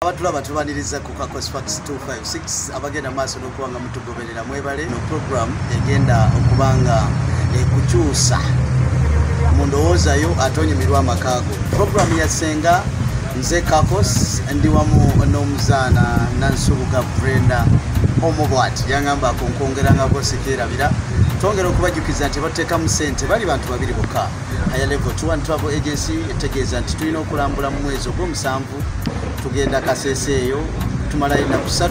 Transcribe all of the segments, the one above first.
Abatulaba, tubaniriza ku Kakos Facts 256. Abagenda maaso n'okuba nga mutugoberera, mwebale. No program egenda okuba nga ekukyusa mu ndowoozayo ate onyumirwa amakaago, program ya Senga. Nze Kakos, ndi wamu n'omuzaana Nansubuga Brenda Omubwati. Yangamba akonkwongerangako sikerabira. Twongera okubajjukiza nti bateekamu sente bali bantu babiri bokka. Higher Level Tour and Travel Agency etegeeza nti tulina okulambula mu mwezi ogw'omusanvu, tugenda Kaseese, eyo tumalayo ennaku 3.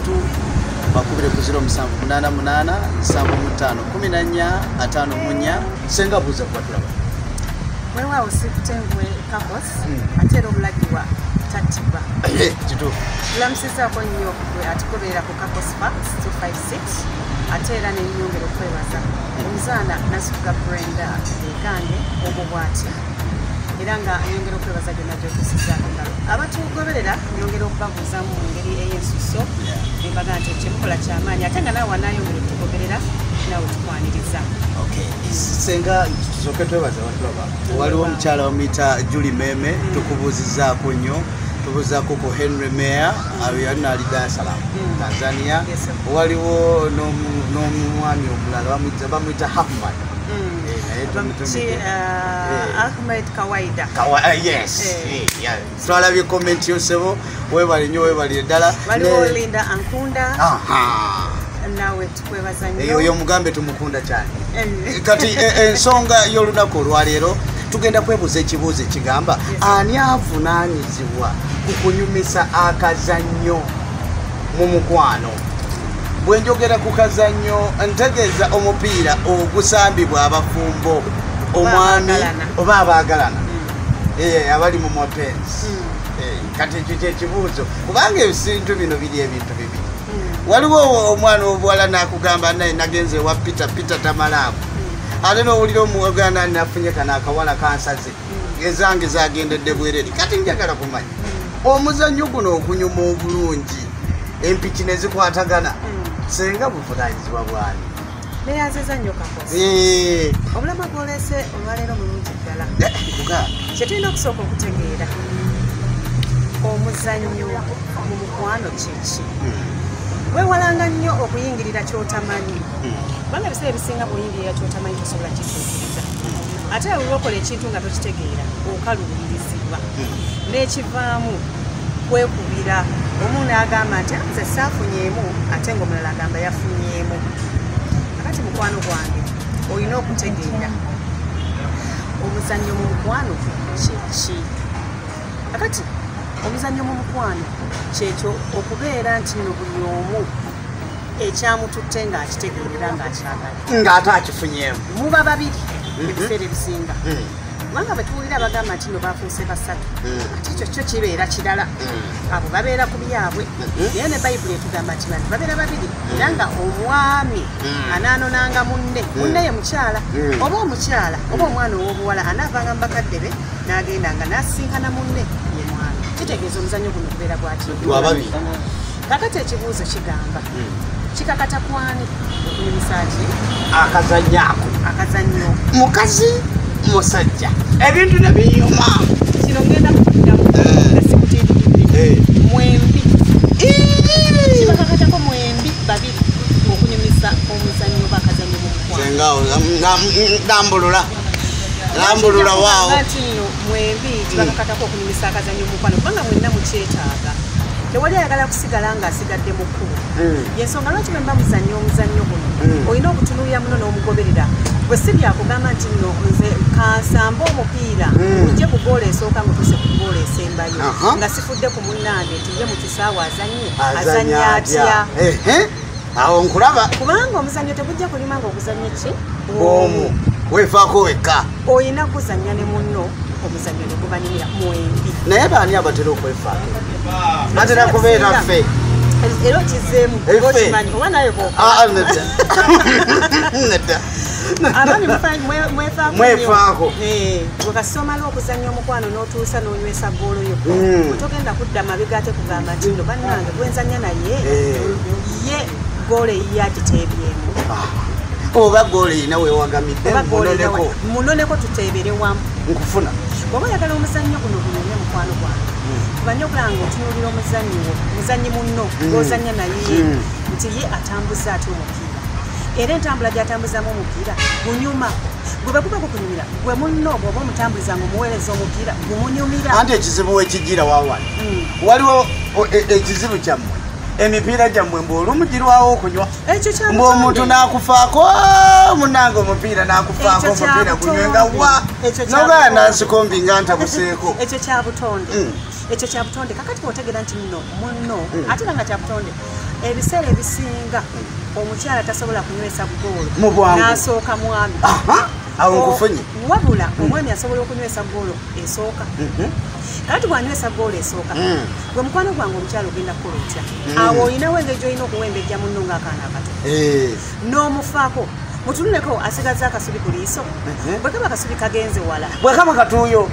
Bakubire ku 0788 75 14 54. Senga, buuza kubatulaba. Weewaawo, sikutengwe Kakos, ate era omulagirwa tattibwa. Kituufu. Tulamusizaako nnyo gwe atugoberera ku Kakos Facts 256, ate era nenyongera okwebaza omuzaana Nasubuga Brenda egange obwo bwati, era nga nyongera okwebaza gyonna gyotusizaako engalo. Abatugoberera, nyongera okubabuuzamu mu ngeri ey'ensuso embaga nti kyemukola kyamaanyi, ate nga naawe wanaayongera otugoberera, naawe tukwaniriza. Senga, tusooke twebaza abatulaba. Waliwo omukyala bamuyita Julie Meme, tukubuuzizaako nnyo. Tubuuzaako ku Henry Mayor, yali naali Dar es Salaam, Tanzania. Yes, sir. Waliwo n'omwami omulala bamuyita Hafman. Naye tumutumidde. Ahmed Kawaida. Yes. Yeah. Twalabye comment yosebo, webale nnyo, webalire ddala. Waliwo Linda Ankunda. Aha. Naawe tukwebaza Eyo nnyo. oyo mugambe tumukunda cyane. Kati ensonga y'olunaku olwaleero, tugenda kwebuuza ekibuuzo ekigamba, ani avunaanyizibwa ku kunyumisa akazannyo mu mukwano? Bwe njogera ku kazannyo, ntegeeza omupiira ogusambibwa abafumbo, omwami abaagalana. Oba abaagalana, abali mu mapenzi. Kati ekyo kyekibuuzo, kubanga ebintu bino biri ebintu bibiri. Waliwo omwana obuwala nakugamba, naye nagenze ewa Peter, Peter tamalaako. Ate nowulira omuganda, nafunye kano akawala kansaze, ezange zagendedde bwerere. Kati njagala kumanya, omuzannyo guno okunyuma obulungi, empiki ne zikwatagana, senga buvunanyizibwa bwani? Neyanziza nnyo, Kakosi. Obulamu bwolese olwaleero mulungi ddala. Kyetulina okusooka okutegeera, omuzannyo mu mukwano kyeki? Weewalanga nnyo okuyingirira kyotamanyi, kubanga ebiseera ebisinga bw'oyingirira kyotamanyi tosobola kituukiriza. Ate olwokola ekintu nga tokitegeera, okaluubirizibwa, n'ekivaamu kwekubira. Omu n'agamba nti, "Ah, nze saafunyeemu," ate ng'omulala agamba yafunyeemu. Akati mukwano gwange, olina okutegeera omuzannyo mu mukwano kyeki. Akati omuzannyo mu mukwano kyekyo okubeera nti nno buli omu ekyamututte ng'akitegeerera ng'akyagala, ng'ate akifunyeemu. Muba babiri ebiseera ebisinga, kubanga bwe tuwulira bagamba nti no bafuuse basatu, ate ekyo kyo kibeera kirala. Abo babeera ku byabwe, naye ne Bayibuli etugamba nti bantu babeera babiri, era nga omwami anaanonanga munne, munne ye mukyala, oba omukyala oba omwana ow'obuwala anaavanga mu bakadde be n'agenda nga n'asinkana munne ye mwami. Kitegeeza omuzannyo guno gubeera gwaki? Gwa babiri. Kakati ekibuuzo kigamba, kikakata kwani okunyumisa ki? Akazannyo ako. Akazannyo. Mukazi, musajja, ebintu ne binyuma. Kino ngenda kukiddamu nga sikutiiridde. Mwembi kibakakatako, mwembi babiri, okunyumisa omuzannyo oba akazannyo mu mukwano. Senga, lambulula, lambulula waawo. Nti nno mwembi kibakakatako okunyumisa akazannyo mu mukwano, kubanga mwenna mukyetaaga. Tewali ayagala kusigala ng'asigadde mu kkubo. Yensonga lwaki bwe mba muzannyo omuzannyo guno, olina okutunuulira muno n'omugoberera. Bwe si byakugamba nti nno nze kansamba omupiira, ojje ku goola esooka nga otuuse ku goola esembayo, nga sifudde ku munnange nti ye mu kisaawe azannye azanya azannya atya. Ehe, awo nkulaba. Kubanga omuzannyo tegujja kunyuma ng'oguzannye ki? Omu weefaako wekka. Olina kuzannya ne munno, omuzannyo ne gubanyumira mwembi. Naye baani abatera okwefaako? Batera kubeera ffe. Era okizeemu. Effe. Okimanyi oba nawe bw'okola. Ah, ah, nedda, nedda. Abaami mwefaako nnyo. Mwefaako. Gwe kasita omala okuzannya omukwano n'otuusa n'onywesa goolo yo, togenda kudda mabega ate kugamba nti nno bannange gwenzannya naye, ye goolo eyiye agiteebyemu. Oba goolo erina weewagamidde. Oba goolo munoneko. Munoneko, tuteebere wamu. Nkufuna. Bw'oba oyagala omuzannyo guno gunyumye mukwano gwange, kuba nnyo okulaba ng'otunuulira omuzannyi wo, muzannyi munno gw'ozannya naye, nti ye atambuza atya omupiira, era entambula gy'atambuzaamu omupiira gunyuma. Gwe bwe guba gukunyumira, gwe munno bw'oba omutambuliza ng'omuweereza omupiira gumunyumira. Anti ekizibu wekijjira wawano, waliwo ekizibu kyammwe, emipiira gyammwe mbu olumu girwawo okunywa, mbu omuntu n'akufaako munnange omupiira n'akufaako omupiira gunywe nga wa nogaa nansikombi nga ntabuseeko. Ekyo kya butonde, ekyo kya butonde. Kakati bw'otegeera nti nno munno, ate era nga kya butonde, ebiseera ebisinga omukyala tasobola kunywesa ggoolo mu bwangu n'asooka mwami. Awo nkufunye. Wabula omwami asobola okunywesa ggoolo esooka. Kakati bw'anywesa ggoolo esooka, gwe mukwano gwange omukyala ogenda kukola otya? Awo olinawo engeri gy'olina okuwembejja munno ng'akaana akato n'omufaako, mutunuleko asigaza akasubi ku liiso. Bwe kaba akasubi kagenze wala, bwe kaba katuuyo,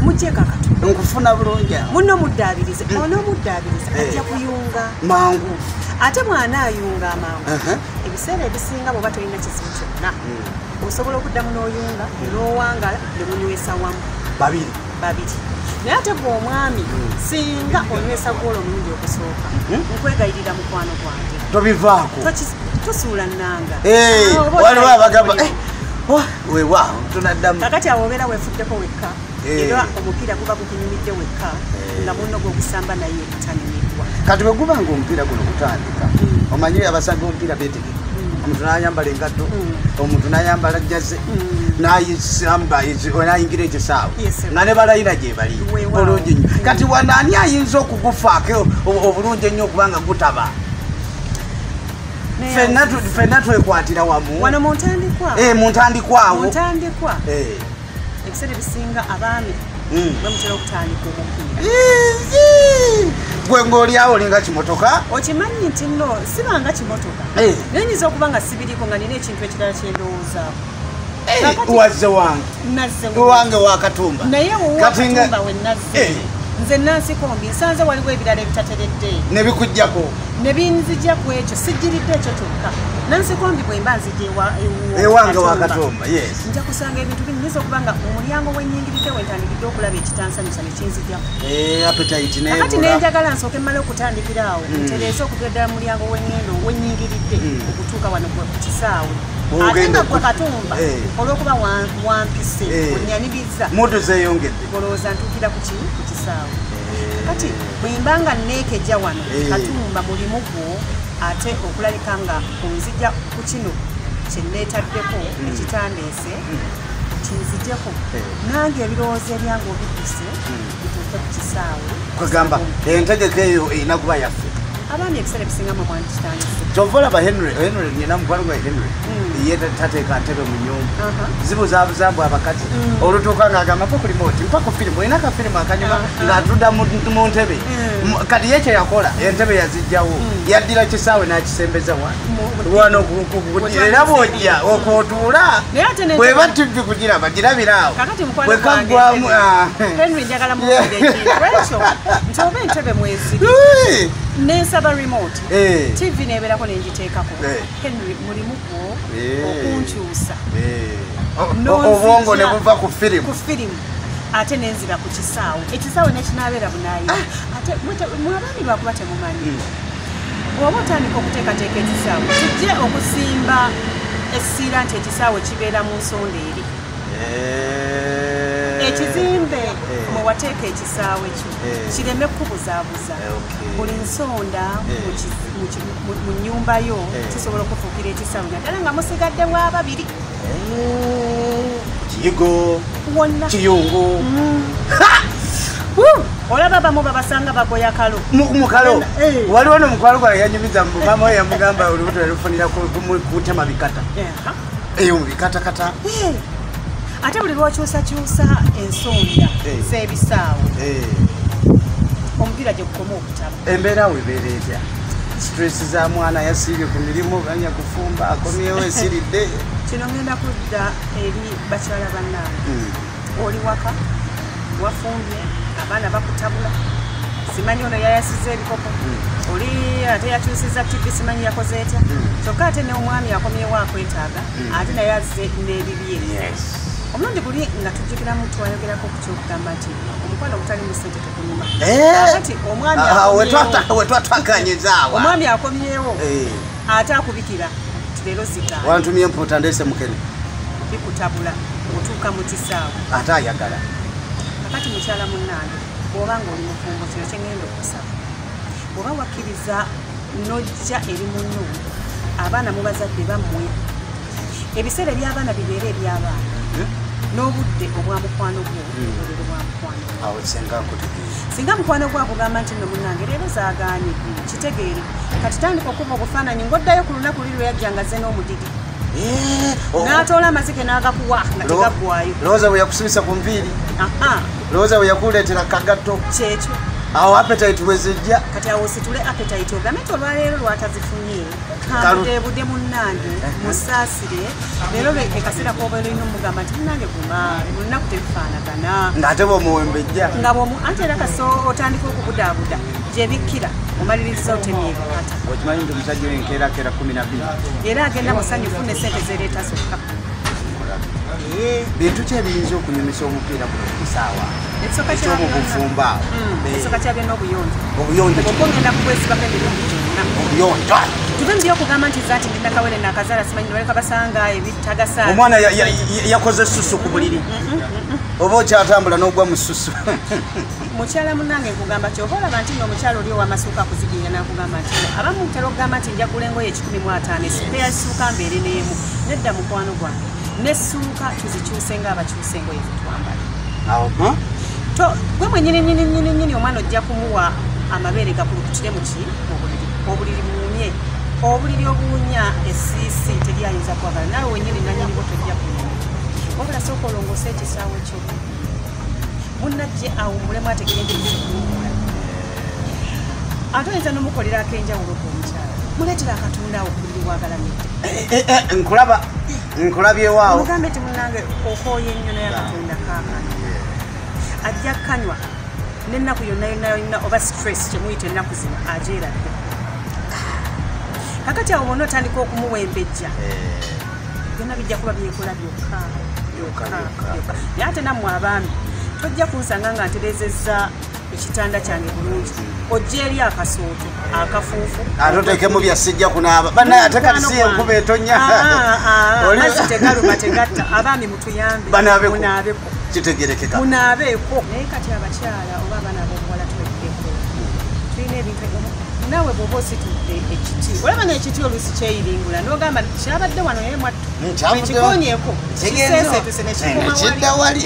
muggyeko akatu. Nkufuna bulungi awo. Munno muddaabirize, onoomuddabiriza ajja kuyunga mangu. Ate bw'anaayunga amangu, ebiseera ebisinga bw'oba tolina kizibu kyonna, osobola okuddamu n'oyunga n'owangala ne munywesa wamu babiri babiri. Naye ate gwe omwami, singa onywesa ggoolo omulundi ogusooka, nkwegayirira mukwano gwange, tobivaako, tosuula nnanga. Waliwo abagamba weewaawo tunaddamu. Kakati awo obeera weefuddeko wekka, era omupiira guba gukunyumidde wekka, nga munno gw'ogusamba naye tanyumiddwa. Kati bwe guba nga omupiira guno gutandika, omanyi abasambi b'omupiira beetegeka, omuntu n'ayambala engatto, omuntu n'ayambala jjaze, n'ayisamba n'ayingira ekisaawe nga ne balayina gye bali bulungi nnyo. Kati wano ani ayinza okugufaako obulungi ennyo okubanga gutaba? Ffenna twekwatira wamu wano mu ntandikwa. Mu ntandikwa awo, mu ntandikwa ebiseera ebisinga abaami bwe mutera okutandika omupiira. Gwe ng'oli awo olinga kimotoka. Okimanyi nti nno sibanga kimotoka, naye nyinza okuba nga sibiriko, nga nina ekintu ekirala kyendowoozaako. Wazze wange, nazze wange wakatumba, naye wakatumba we nazze nze nansikombi nsanze waliwo ebirala ebitateredde ne bikujjako ne binzija ku ekyo. Sijjiridde ekyo kyokka. Nansikombi bwe mba nzija ewange wakatumba, yes, nja kusanga ebintu binyinza okuba nga mu mulyango wennyingiridde wentandikidde okulaba ekitansanyusa ne kinzijako. Appetite ne kati nenjagala nsooke mmale okutandikira awo, ntereeze okuva ddala mu mulyango wengendo wennyingiridde okutuuka wano ku kisaawe. Ate nga gwe Katumba, olw'okuba wampise onyaniriza, moto zeeyongedde, olowooza ntuukira ku ki? Ku kisaawe. Kati bwe mba nga neekejja wano, Katumba mulimu gwo ate okulabika nga onzija ku kino kye neetaddeko ekitandeese, kinzijeko nange ebirowoozo ebyange obidduse bituuke ku kisaawe. Kwegamba entegeka eyo erina kuba yaffe abaami. Ebiseera ebisinga mwe mwandikitandise. Kyova olaba Henry, nina mukwano gwa Henry, ye tateeka ntebe mu nyumba, zibuzaabuza mbu abakazi. Olutuuka ng'agamba mpa ku remote, mpa ku firimu, olina akafirimu akanyuma, ng'atudda mu ntebe. Kati ye kyeyakola, entebe yazijjawo, yaddira kisaawe n'akisembeza wano, era bw'ojja okwotuula bweba tv kugiraba girabira awo bwe kaggwamu. Henry njagala muwulire ekintu ekyo nti oba entebe mweziri nensaba remote, TV nebeerako nengiteekako, Henry mulimu gwo okunkyusa obwongo ne buva ku firimu ku firimu, ate nenzira ku kisaawe, ekisaawe nekinaabeera bunaayi. Ate mwabaami lwakuba temumanyi, bw'oba otandika okuteekateeka ekisaawe, tujje okusimba essira nti ekisaawe kibeera mu nsonda eri ekizimbe mwe wateeka ekisaawe kyo, kireme kukubuzaabuza. Buli nsonda mu nnyumba yo kisobola okufuukira ekisaawe, naddala nga musigadde wa babiri. Kiyigo wonna kiyungu. Olaba bamu babasanga bagoya kalo mukalo. Waliwo nomukwalo gwange yanyumiza mbu maama we yamugamba olubuto yalufunira kutema bikata eyo mu bikatakata. Ate buli lwakyusakyusa ensonda z'ebisaawe, omupiira gye gukoma okutaba. Embeera awo ebeera etya? Stress za mwana yasiibye ku mirimu, ganya kufumba, akomyewo esiridde. Kino ngenda kudda eri bakyala bannange. Oli waka, wafumbye, abaana bakutabula, simanyi ono yayasiza ebikopo, oli ate yakyusiza TV, simanyi yakoze etya, kyokka ate n'omwami akomyewo akwetaaga, ate naye azze n'ebibye. Omulundi guli nga tujjukiramu twayogerako ku kyokugamba nti omukwano ogutali mu ssente tekunyuma. Kati omwami wetwatwakanyizaawa omwami akomyewo ate akubikira leero zigaana. Wantumye mpuuta ndeese mukene. Bikutabula otuuka mu kisaawe. Ate ayagala. Kakati mukyala munnange bw'oba ng'oli mufumbo kino kye ŋŋenda okusaba. Bw'oba wakkiriza n'ojja eri munno abaana mubazadde bammwe. Ebiseera eby'abaana bibeere eby'abaana. N'obudde obwa mukwano gwo bubeere bwa mukwano gwo. Awo singa nkutegeera. Singa mukwano gwo akugamba nti nno munnange leero zaagaanye kitegeere. Kati tandika okuba obufaananyi ng'oddayo ku lunaku luli lwe yajja ng'azze n'omudidi. N'atoola amazike n'agakuwa nga tegaggwayo. Lowooza bwe yakusibisa ku nviiri. Lowooza bwe yakuleetera kagatto. Kyekyo. Awo appetite bwe zijja. Kati awo ositule appetite ogambe nti olwaleero lwatazifunye. Kambudeebude munnange musaasire leero ekaseera k'obeera olina omugamba nti munnange guma olunaku tebifaanagana. Ng'ate bw'omuwembejja. Nga bw'omu anti era kasita otandika okubudaabuda gye bikkira omaliriza otemye ebikata. Okimanyi nti omusajja oyo enkeerakeera 12. Era agenda musanyufu ne ssente zeereeta zokka. Bintu ki ebiyinza okunyumisa omupiira guno ku kisaawa? Eky'omubufumbo. Ekisooka kya byonna obuyonjo. Obuyonjo. Oba ogenda kukwesibako emirundi gyonna. Obuyonjo. Tuve mu by'okugamba nti zaati ndi nakawere nakazaala simanyi ne baleka basanga ebitagasa. Omwana yakoze ssusu ku buliri. Oba okyatambula n'ogwa mu ssusu. Mukyala munnange nkugamba ky'oba olaba nti nno omukyala oli ow'amasuuka akuzigirira n'akugamba nti abamu mutera okugamba nti nja kugula engoye 150 esipeeya essuuka mbeere n'emu. Nedda mukwano gwange. N'essuuka tuzikyuse ng'abakyusa engoye ze twambala. Gwe mwennyini nnyini nnyini nnyini omwana ojja kumuwa amabeere gakulukutire mu ki? Mu buliri. Obuliri buwunye. Obuliri obuwunya essiisi teri ayinza kwagala. Naawe wennyini nannyini bwo tojja kunyuma. Wabula sooka olongoose ekisaawe kyo. Munnajje awummulemu ategere nti kuwummula. Ate oyinza n'omukolera ak'enjawulo gwe omukyala. Muleetera akatunda awo ku buliri bw'agalamidde. Nkulaba nkulabye waawo. Omugambe nti munnange okooye nnyo naye akatunda kaakano. Ajja kanywa n'ennaku yonna yonna yonna oba stress kye muyita ennaku zino agyeradde. Kakati awo bw'onna otandika okumuwembejja byonna bijja kuba byekola byokka byokka byokka. Naye ate nammwe abaami tojja kunsanga nga ntereezezza ekitanda kyange bulungi ojja eri akasooto akafuufu. Ate oteekemu bya sijja kunaaba. Bannaye ate kati si enkuba etonnya. Amazzi tegaluma tegatta. Abaami mutuyambe munaabeko. Kitegerekeka. Munaabeeko. Naye kati abakyala oba abaana ab'obuwala tuleddeko. Tulina ebintu naawe bw'oba ositudde ekiti olaba n'ekiti oluusi kyeyiringula n'ogamba kyabadde wano naye mwattu ekikonyeeko kiseeseetuse ne kikoma wali.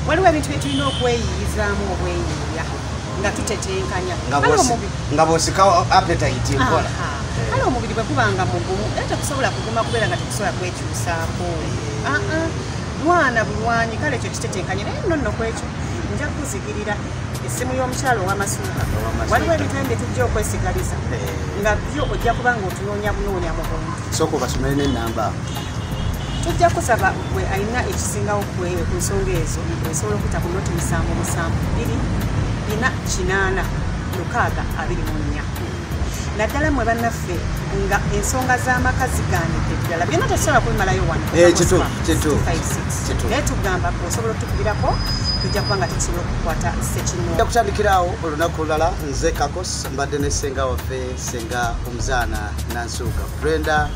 Waliwo ebintu bye tulina okweyiyizaamu obweyiiya nga tutetenkanya. Nga bw'osika appetite nkola. Kale omubiri bwe guba nga mugumu era tekusobola kuguma kubeera nga tekusobola kwekyusaako. Lwana bulwanyi kale ekyo kitetenkanye naye nno nno kwekyo nja kuzigirira essimu y'omukyalo ow'amasuuka. Waliwo ebintu bye tujja okwesigaliza nga byo ojja kuba nga otunoonya bunoonya mu buntu. Sooka obasomere n'ennamba. Tujja kusaba gwe alina ekisingawo ku nsonga ezo osobola okuyita ku noti 7 7 2 4 8 6 24. Naddala mmwe bannaffe nga ensonga z'amaka zigaanidde ddala byonna tetusobola kubimalayo wano. Naye tugamba osobola otukubirako tujja kuba nga tetusobola okukwata ssekino. Nja kutandikirawo olunaku olulala nze Kakos mbadde ne ssenga waffe ssenga omuzaana Nansubuga Brenda.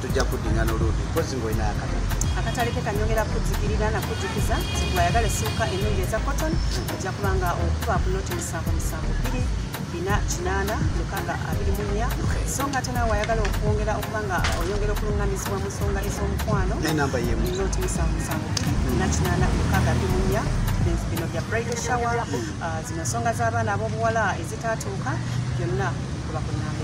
Tujja kuddingana olundi mpozi ng'olina akatale. Akatale ke kanyongera kuzigirira na kujjukiza nti gw'ayagala essuuka ennungi eza cotton ojja kuba nga okuba ku noti 7 7 2 4 8 6 24. So nga ate naawe wayagala okwongera okuba nga oyongera okulungamizibwa mu nsonga ez'omukwano n'ennamba y'emu noti 7 7 2 4 8 6 24. Bino bya bridal shower, zino nsonga z'abaana ab'obuwala ezitaatuuka byonna kuba ku nnamba.